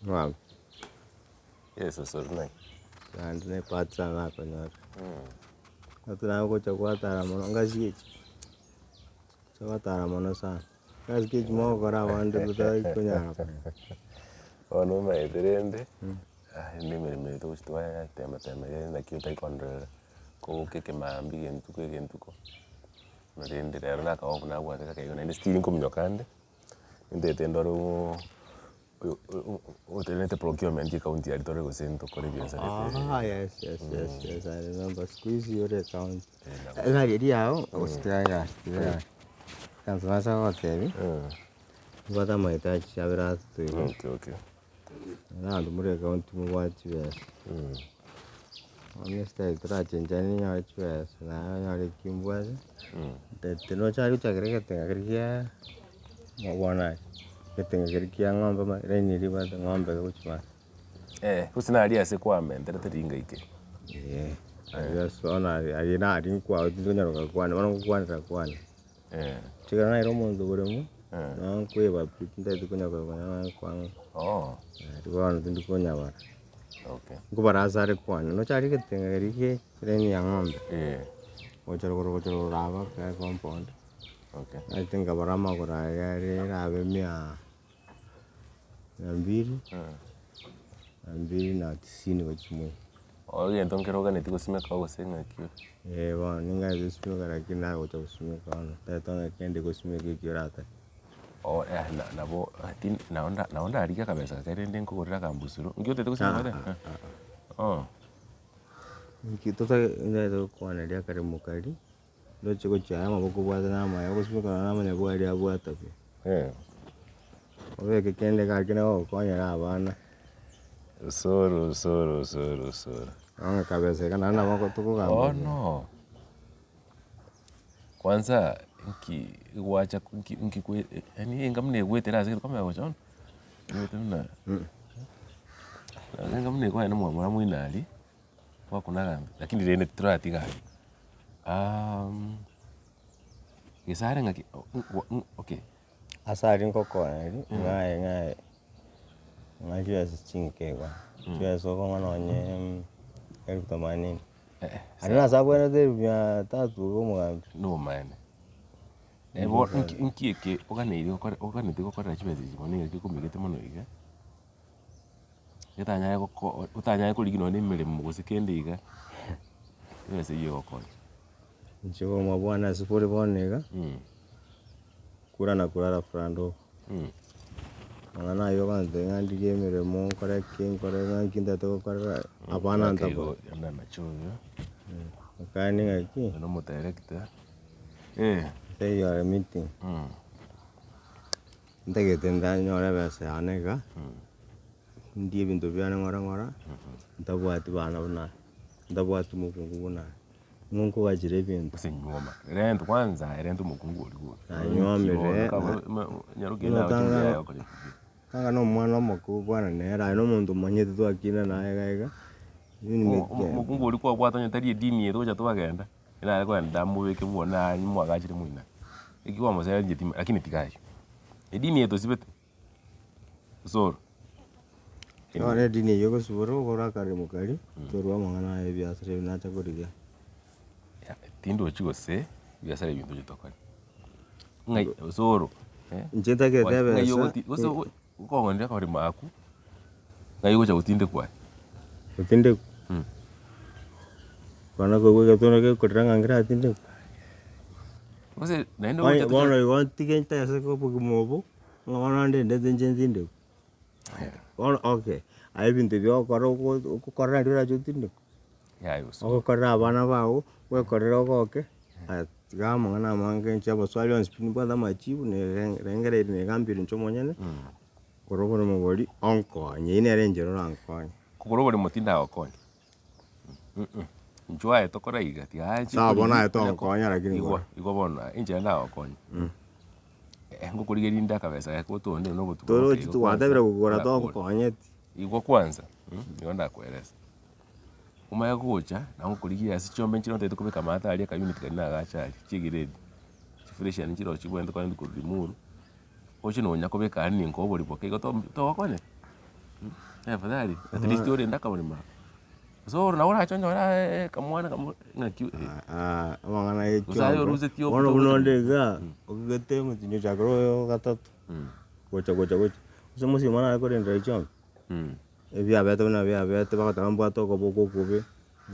Ng'ombe. Egesosoro naki? Naende ne ebahati sana nakonyora. Naki nagocha gwatara mono ngasi echi, gocha gwatara mono sana. Ngasi echi mogokora abande motari konyara. Bono omanyete rende, na emeremo eye togochi twatema tema rende naki otari kondorera, koboka ekemaambia egentuko egentuko, rende rero na akaobu nabwate gake igo naende still nkominyoka ande, nintagete ndore oyo otenerete procurement ecounty aria tore gose ntokore ebiasara ebi. Ah yes yes yes yes I remember siku hizi ore county. Egari eria yao gose tiga egasi tiga egasi. Egento nase gogotebia, mbwate amahitaji abere atato iga. Okay okay. Abanto more ecounty mobwate chibesa. Bono esitari torachenchani ninyore chibesa naye onyore ekio mbwate, ntete nochake gochakera egetenga keria kia bono aye, egetenga keria kia ng'ombe ma line eria ebwate ng'ombe gochia maate. Eh, gose naria ase kwamenterete ringaike. Eeh, aria ase bono aria aria naria nkwao tindikonyara gokwana bono ngokwanera kwane. Ekero naira omonto boremo, nabo nkoeba pi tintageti konya koeba nonya nkwana. Riria bono tindi konyabara. Nkobara ase are kwane, nocha aria egetenga keria gie line ya ng'ombe, gocha rogoro gocha rogoro aba ake compound, naete nkabara amagoro aye are erabe mia mia mbili, mia mbili na tisini gochia moino. Oo egento nkere oganeti gosimeka gose ng'aki ore? Eeh bono ninganeti gosimeka lakini nagocha gosimeka bono, tari ng'a kende gosimeka ekio oratake. Oo eh na- nabo tindi nabo nda nabo ndarigie akabesa gake rende nkogorere akambusuro, nki otagete gosimeka oteba? Oh. Nki totage ntagete gokwaneria akaremo karia, ndoche gochia aya amaboko obwate na amaya, ogosimeka nonya na amanyabwari abwata pi. Obeke kende gaki nagogokonyera abana. Osoro osoro osoro osoro. Bono kabesa iga naende nabo tokogamba buya. Bono, kwanza nki gwacha nki nki kwe yaani enga buna egwetera ase egento kwamanya gocha bono, egwete buna enga buna ekogenda mwamura moino aria, gwakuna aganto lakini rende titoratiga aywo. Gesare ng'aki okay. Ase aria ngokonya ng'aye ng'aye ng'a chibesa chinke igo, chibesa okong'a nonye elfu themanini. Aria nase abwenerete elfu mia tatu iga omogambi. Nobomaene. Bo nki nki eke oganeiri gokora oganeti gokorera chibesa echi mono iga gekomigete mono iga, getanyare goko otanyare korigia nonye na emeremo gose kende iga, ebesa eywo egokonya. Inche obogima bwane ase bore bono iga, kura na kurara furando. Amang'ana ayio ogontebia ng'a ndigie emeremo nkore ki nkore ng'a nki ntagete gokorera, abana ntabwati. Mokani ng'aki, teiyo are meeting, ntagete ndanyore ebesa yane iga, ndie ebinto biane ng'ora ng'ora, ntabwati bana buna aye, ntabwati mokungu buna aye. Ng'o nkogachera ebinto. Gose nyuoma, renta kwanza renta omokungu oria gocha. Nanyuomire, tanga na omwana omoke gokwana nere aye na omonto omanyete twakina naye iga iga. Omokungu oria kwabwate onye tari edini eye togocha twagenda, nare kogenda mobeke bwone aa mwagachire moino aa. Eki kwamoseretie inche timanyeti lakini tiga aywo. Edini eye tosibete. Osoro. Bono edini eyio ogosibora okore akaremo karia, torwa amang'ana aya ebiasara ebi nacha korigia. Tindochi gose ebiasara ebi ntoche tokore. Ng'ai osoro Inche ntagete ng'ai ebesa ogoti gose okong'onera akaremo akwo, ng'ai ogocha gotindekwa aye. Gotindekwa? Bono koigwa egetondo gekorera ng'a ngeratindekwe. Gose naende Onye ogocha bono igo ntige ntese obogima obo. Ng'a bono ndendete inche ntindekwe, bono okay, aye ebinto ebi ogokora ogo ogokorera naende orache otindekwe, Yaya gose. ogokorera abana bago, gwekorera ogoke, aya tiga amang'ana amange inche amaswali onsi pi nimbwate amajibu nere rengereiri negambire inche omonyene, korwa oboremo boria onkonye, eywo nere enchera orankonye. Kogora oboremo tindagokonya. Inchuo aye tokora iga, tiga aye Sawa bono aye chikorigia, onya ko- togokonya lakini igwa, gora. igwa bono aye, inche nagokonya. Ngokorigeria inde akabesa gake otonde na obotuko boke Torochi igo twatebire kwanza, kogora orakore. togokonyeti. Igwa kwanza, igo ndakoeresa. Omanye gocha, nabo ngokorigia ase chiombe nchire otagete kobeka amato aria aka unit karia nagacha aria, chi'egrade, chifreshian nchire chibwenerete kogenda korwa Limuru, oche nonya kobeka aria ninko obori boke igo to togokonyeka. Afadhali at least orende akaboremo aka. Gose oro nabo orache onyore aye akamwana kamo ng'aki Amang'ana ya Gose aye echiombe, orusetie bono obote buna ogocha onde igaa, ogete omotinyi ochakire oyo gatato, gocha gocha gocha, gose omosio nare korendera chiombe, ebiabete buna biabete bagoteba mbwate okoboko okobe,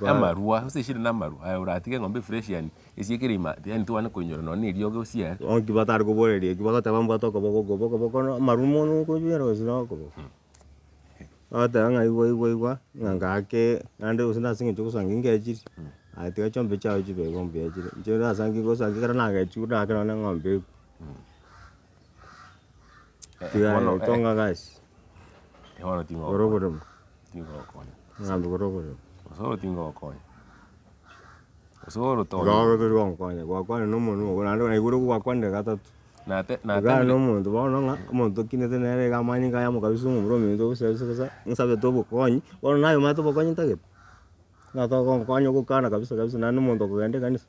Amarwa, gose eshida na amarwa, aye oratige eng'ombe efresh yaani esiekere ime yaani tobane koinyora nonye na eriogi osiare. Bono ki batari koboreria eki bagoteba mbwate okoboko okobe okoboko no amarwa mono okobiara gose na okoboko. Bagoteba ng'a igwa igwa igwa, ng'a ng'ake naende gose nase eng'encho ogosangi ngechiri, aye tiga chiombe chiago chibe igo mbuya chire. Inche nasangi ngosangi ekero nagechiwu nake nonye na eng'ombe ekwe. Tiga Bono, eh, tonga gasi, bono gora tingogokonya, oboremo, tingogokonya. ng'ambe gora oboremo. Gose oro tingogokonya. Gose oro Igo tonya. tori gonkonya, gwakwanire na omonwe ogo naende naigure gwakwanire gatato. Nate Igaa natemire na omonto bono ng'a omonto okinete nere iga amanyinga aye amokabisa omomura ominto gose gose gose nsabete obokonyi, bono naye omanyete obokonyi ntagete? Ng'a togonkonya ogokana kabisa kabisa naende omonto okogenda ekanisa,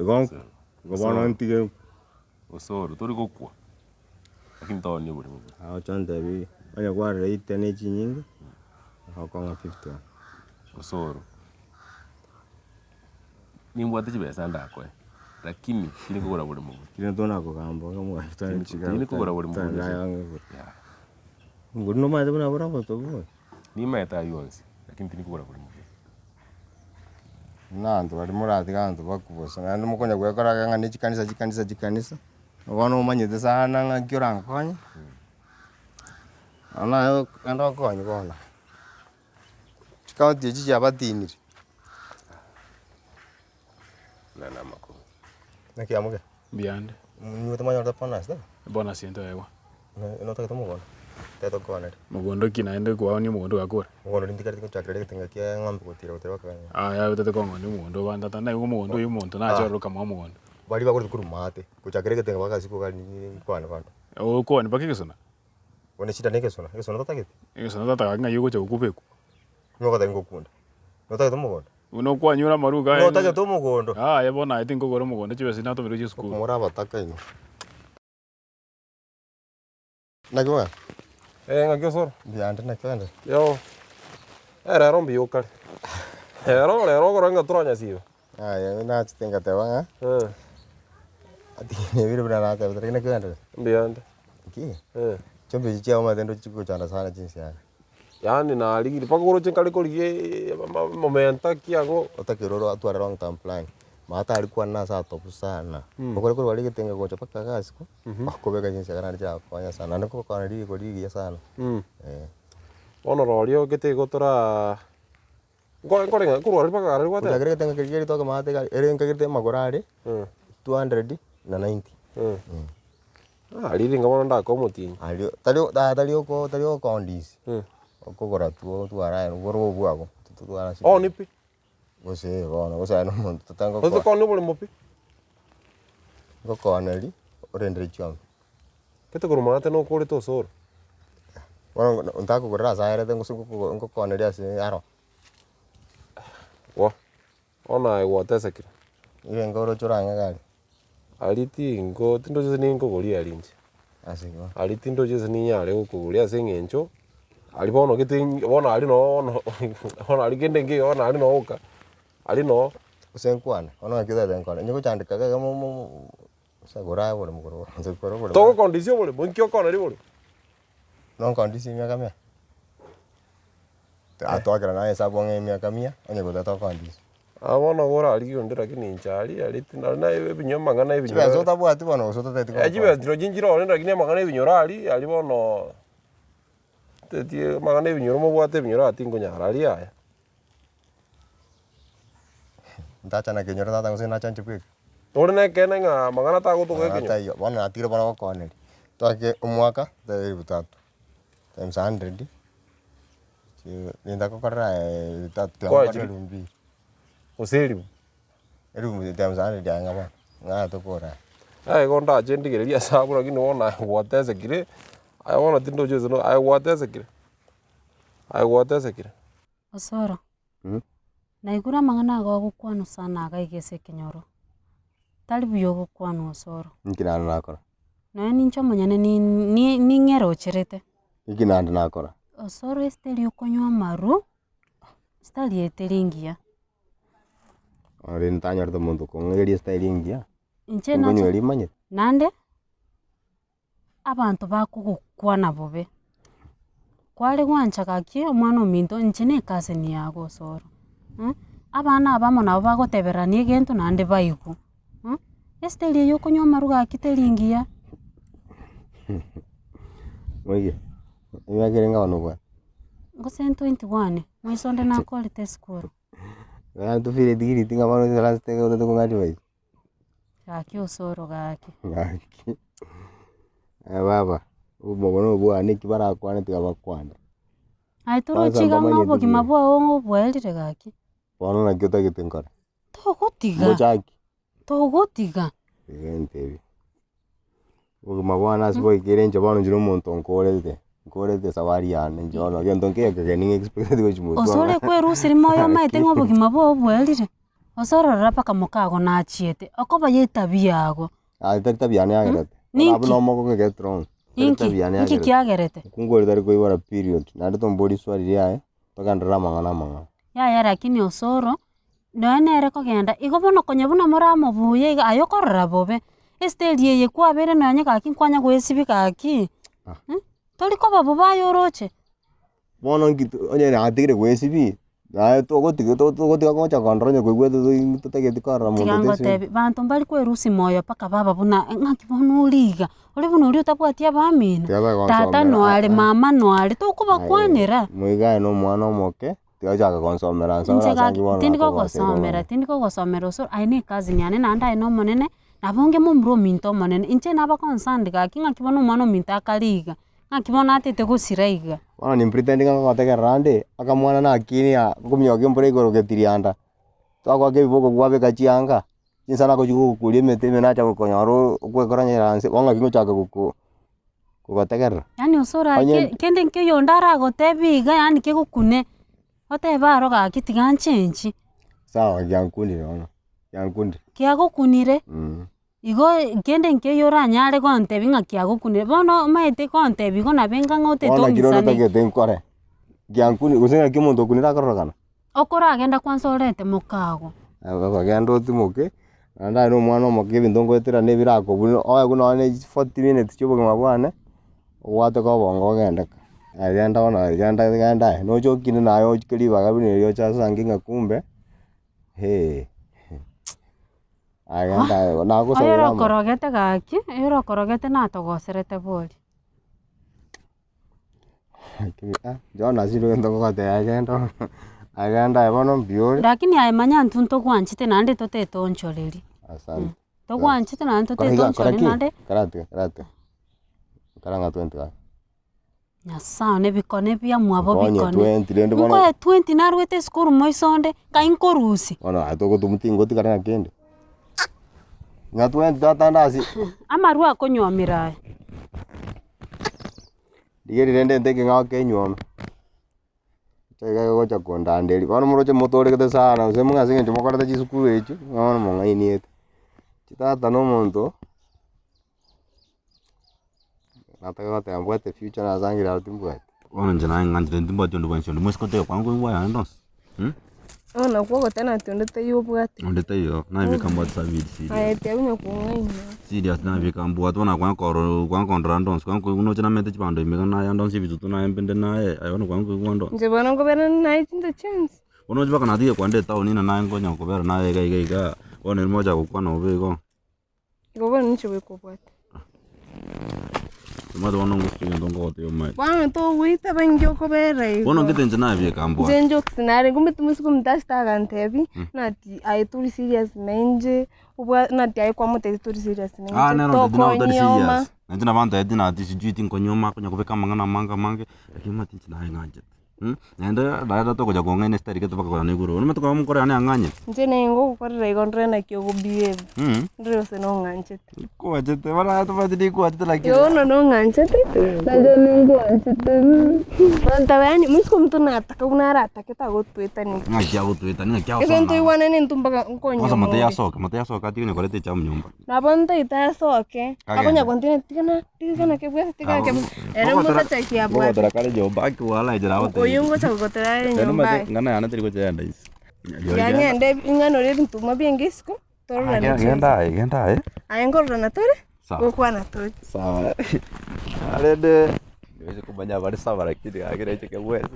igo nkwa, igo bono ntige nkwe. Gose oro tori gokwa, lakini toonie oborimo boria. Agocha ontebie onye kwarora eitene chinyinge, agokong'a fifty one. Gose oro, nimbwate chibesa ndakoe, lakini tindi kogora borimo boria. Kire tona kogamba iga omogaka Tindi tindi kogora borimo boria ase yaya. Mbori nomanyete buna bore obotobu bono. Nimaete aywo onsi, lakini tindi kogora borimo boria. Buna abanto baria moratiga abanto bakwe bosa, naende mokonya gwekora iga ng'a ne chikanisa chikanisa chikanisa, bono omanyete sana ng'a nki orankonye, bono naye naende okonye bono. Chikaunti echi chiabatinire. Buna na amakong'u. Naki amoke? Mbuya ande. Nigo tomanyorete bonus tari? Bonus ntoegwa. Notagete omogondo? Tete okoonere. Mogondo ki naende kwaonia omogondo ogakora? Mogondo ntigareti gochakera egete ngaki ya eng'ombe gotira gotira mpaka Aya aye otagete kong'onia omogondo oba tata naigwa omogondo oyo omonto nache ororo okamoa omogondo. Baria bagorete korwa maate, gochakera egete mpaka ase kogani kwane bono. Okwane mpaka egesona? Bono eshida na egesona, egesona totagete? Egesona tata gaki ng'ai ogocha gokubekwa? Nigo ogoteba ngokunda, notagete omogondo? Buna okwanyora amaruga aye. Notagete omogondo? Yaya bono aye tinkogora omogondo chibesa natomirwe chia esukuru. More abataka inwe. Naki bono? Eh, ng'aki osoro? Mbuya ande naki ogende? Yoo, eh rero mbuya okare. Rero rero okore ng'a toranyasiba. Aye nachete ngateba ng'a Eh. ati nebire buna natebete lakini naki ogende? Mbuya ande. Nki? Eh. Chiombe echi chiao omanyete ndoche chigochanda sana chinsiaga. Yaani narigire mpaka oroche nkare korigia momenta ki ang'o. Otakeire oro atware long term plan, maate aria kwane ase atobu sana, okore korwa aria egetenge gocha mpaka iga isiko, okobeka chinsiaga naende chiagokonya sana, naende kogokora rigori rigiya sana, eh. Bono rorio gete igo toraa nkore nkore ng'a nkorwa aria mpaka aria gwateba? Gochakera egetenge keria keritoke maate iga ere nkagete amagoro are 200 na 90. Aria ringa bono ndake omotienyi. Aria tari tari tari oko tari okondisi, okogora tu otware aye oboro obwo bwago totwara ase Oni pi. Gose bono gose aye na omonto totanga Gose koa koni oboremo pi. Ngokooneri orendere chiombe. Gete korwa maate nokorete osoro. Bono ntakogorera ase aerete gose ngokooneria ase aro. Gwa, bono aye gwatesekire. Nigo oroche orang'e gari. Aria tingo tindochi ase ninkogoria aria inche. Ase igo. Aria tindochi ase ninyare gokogoria ase eng'encho, aria bono gete bono aria noo bono bono aria kende nkeiyo bono aria noo oka, aria noo. Gose nkwane, bono naki otagete nkwane, onye gochandeka iga iga mo- mo gose gora aye oboremo korwa inche kore oboremo. Togokondisia oboremo, inki okoneria oboremo? Nonkondisia emiaka mia? Twakera naye esabu ng'a emiaka mia, onye gotete okondisia. Aa bono igo orarigie onde lakini inche aria aria nari na ebinywa amang'ana ebinyoro. Chibesa otabwati bono gose otatageti Eh chibesa chirochio nchire ororo lakini amang'ana ebinyoro aria aria bono teti amang'ana ebinyoro mobwate ebinyoro aa tinkonyara aria yaya. Ntachana kenyoro tata gose nacha inche bweka. Ore na ekeene ng'a amang'ana tagotoka Amang'ana ekenyoro? taiyo, bono natigire bono gokoneria, twake omwaka tebe elfu tatu, times hundred, nintagokorera tatu Kwa tiga chiri- elfu mbili. Gose elifu. Elfu times hundred ang'e bono, ng'a tokora. Aye igo ndache ndigererie ase abwo lakini bono aye gwatesekire, aye bono tindochi gose aye gwatesekire, aye gwatesekire. Osoro, naigure amang'ana ago agokwanwa sana iga iga ase ekenyoro, tari buya ogokwanwa Osoro. Inki naende nakora? Nonya ninche omonyene ning'erocherete. Inki naende nakora? Osoro esitari okonywa amaru, esitari eye teri engiya. Bono rende ntanyorete omonto okong'eria esitari engiya, Inche nkonywa nache eria manyete. naende, abanto bakogokwana bobe, kware gwancha gaki omwana ominto inche na ecousin yago osoro, abana abamo nabo bagoteberania egento naende baigwe, esitari eye okonywa amaru gaki teri engiya. Moige, emiaka ere ng'a bono obwate? Gose 21, moiso onde nakorete esukuru. Bono tofireti giriti ng'a bono oisaranse otagete kong'a advice. Gaki osoro gaki. Gaki, aye baba, obomo na obwane eki barakwane tiga bakwane. Aye Kwanza torochi iga ng'a mbamanyeti obogima buya. bwao ng'a obwaerire gaki. Bono naki otagete nkore? Togotiga, Mochaki? togotiga. Iga entebie, obogima bwane ase boikire inche bono inche na omonto nkorete, nkorete esafari yane inche bono gento nkeiyo kegeni ng'a expected gochia motwe Osore kwerusirie moyo omanyete ng'a obogima bwao bwaerire. Gose ororora mpaka mokago nachiete, okoba ya etabia yago. Aye tari tabia yane yagerete. Ninki? Bono abwo nomogogo get wrong. Tari Inki? tabia yane Inki yagerete. kiagerete? Mokungu oria tari koibora period, naende tomborie swali riaye, togenderere amang'ana amang'ao. Yaya lakini osoro, nonya nere kogenda, igo bono konya buna moramobuya iga aye okorora bobe, esiteri eye kwabeire nonya gaki nkwanya goesibia gaki, tori koba bobe aye oroche. Bono nki onye natigire goesibia, naye togotiga togotiga gocha kondora onye koigwete toi totageti korora monto Tiga tesi. ngotebi, banto mbari kwerusia moyo mpaka baba buna ng'aki bono ore iga, ore buna oria otabwati abamino, Tiga bae tata gonsomera noare, ah ah. mama noare, tokobakwanera. Moiga aye na omwana omoke, tiga gochaka gonsomera nse Inche orasangi gaki bono tindi nakogoseire kogosomera, bono. tindi kogosomera ase aye na ecousin yane naende aye na omonene, nabo onge momura ominto omonene, inche naba concerned gaki ng'aki bono omwana ominto akare iga. Naki bono atete gosira iga. Bono nimpretend ng'a ngogotegerera ande, akamwana nakinia, nkominyoka embura igoro getirianda, twagoaka ebiboko kwabeka chianga, chinsa nagochia gokokuria emete ime nacha gokonyora oo okwekoranyera nse, bono ng'aki ngochaka goko kogotegerera. Yaani ase orake Onye kende nkeiyo onde aragotebie iga yaani kegokune, otebe aro gaki tiga nchenchi. Sawa giankunire bono, giankundire. Kiagokunire. Igo kende nkeiyo oranyare gontebia ng'a kiagokunire, bono omanyete gontebia igo nabe ng'a otete Bono naki rende ong'isaneki. otagete nkore? Giankuni gose naki omonto okunire akororekana? Okoragenda kwanza orete mokago. Baba genda otimoke, naende aye na omwana omoke ebinto ngoetera na ebirakobuna oegwe nonye na forty minutes chia obogima bwane, obwate ka obongo ogende ka. Aye genda bono aye genda genda aye, noche okine naye ochike ribaga buna erio oche asange ng'a kumbe. Oyo orokorogete gaki, oyo orokorogete natogoserete bori. Lakini aye manya intwe ntogwanchete naende totete onchoreria. Togwanchete naende totete onchoreria naende. Nyasae one bikone biamwabo Nkonye bikone. 20 rende bono Nkoe 20 narwete esukuru moiso onde, nkai nkorusia. bono aye togotomu tingotigara na kende. Ng'a 20 tata ndasi Amarwa akonywomire aya. Rigerio rende nteke ng'a kenyuome. Iga egocha kondanderia, bono moroche motoregete sana gose muna ase eng'encho mokorete chisukuru echio, bono mong'ainiete. Tata na omonto. Nataka goteba mbwate future nasangire aro timbwati. Bono inche naye ng'anchete ntimbwati onde bwensi onde mosike otebe kwango koigwa yane onsi Bono nakwo ogoteba nati onde taiyo obwate. Onde taiyo, nabeka mbwate sabiri serious. Aye tiga konya kong'aina. Serious nabeka mbwate bono nakwanya korora kwanya kondora ande onsi kwanya koigwa noche namete chibando ime iga naye ande onsi ebitutu naye mbinde naye aye bono kwanya koigwa ande onsi. Inche bono nkobera naye chinsa chionsi. Bono oche mpaka natige kwenda etown na naye nkonya kobera naye iga iga igaa, bono ere mogocha gokwana bobe igo. Igo bono ninche goikobwate. Omanyete bono ngosike egento nkogotebia omanyete. Bono togoitaba inki okobera igo. Bono ngete inche nabieka mbwate. Inche jokes narenge omanyete omosike omonto asete agantebia, nati aye tori serious nainche, obwa nati aye kwamotebia tori serious nainche, Ah nero ontebia nabo ntari tokonyoma. serious. Nainche nabo antebetie nati sijui tinkonyoma, konya kobeka amang'ana amange amange, lakini omanyete inche naye ng'anchete. Naende naende togocha kong'aina ase tarigete mpaka korana igoro. Omanyete korwa omokoro yane ang'anyete. Inche naye ngogokorera igo ndore naki ogo behave, ndore gose nong'anchete. Nkwachete bono aye tomanyeti ninkwachete lakini. Igo bono nong'anchete, nainche ningwanchete. Gonteba yaani moiseke omonto nataka buna aratake tagotwetania. Ng'aki agotwetania, ng'aki Gose agosana naye. ntoigwanane intwe mpaka Kwanza nkonyomore. mote yasoke, mote yasoke atige onye koreta echamu nyomba. Nabo ntaete asoke, Agende. akonya gontebia tiga na. Tigana kebwese, tigana kebwese. Ere motacha kiabwate. Ngogotora kare nyomba aki wala inche nagotebia. Oyio ngocha gogotora are nyomba aye. Ng'ana yane teri gochenda ise. Tiga ng'ende ing'anore ebintuma biainge isiko, tororane Genda chinsa. aye, genda aye. Aye nkororana tore, Sawa. gokwana tore. Sawa. Rende niweze kumanya bare sawa lakini gakire inche kebwese.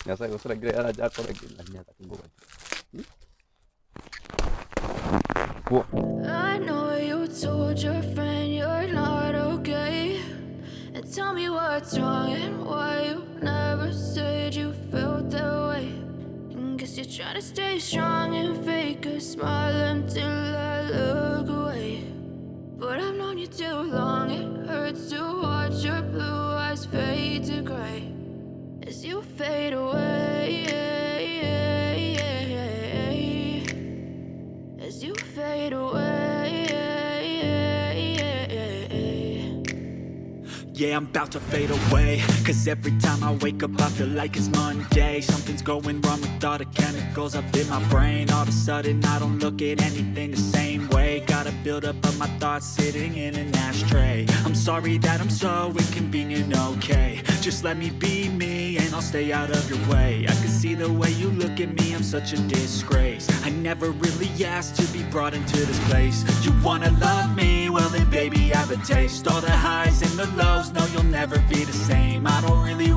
Nyasaye gose naki arache akore ki lakini atake ngobache. I know you told your friend you're not okay. And tell me what's wrong and why you never said you felt that way. And guess you're trying to stay strong and fake a smile until I look away. But I've known you too long, it hurts to watch your blue eyes fade to gray as you fade away. As you fade away. Yeah, I'm about to fade away. Cause every time I wake up, I feel like it's Monday. Something's going wrong with all the chemicals up in my brain. All of a sudden, I don't look at anything the same way. Gotta build up of my thoughts sitting in an ashtray. I'm sorry that I'm so inconvenient, okay? Just let me be me and I'll stay out of your way. I can see the way you look at me, I'm such a disgrace. I never really asked to be brought into this place. You wanna love me? Well then, baby, I have a taste. All the highs and the lows, no, you'll never be the same. I don't really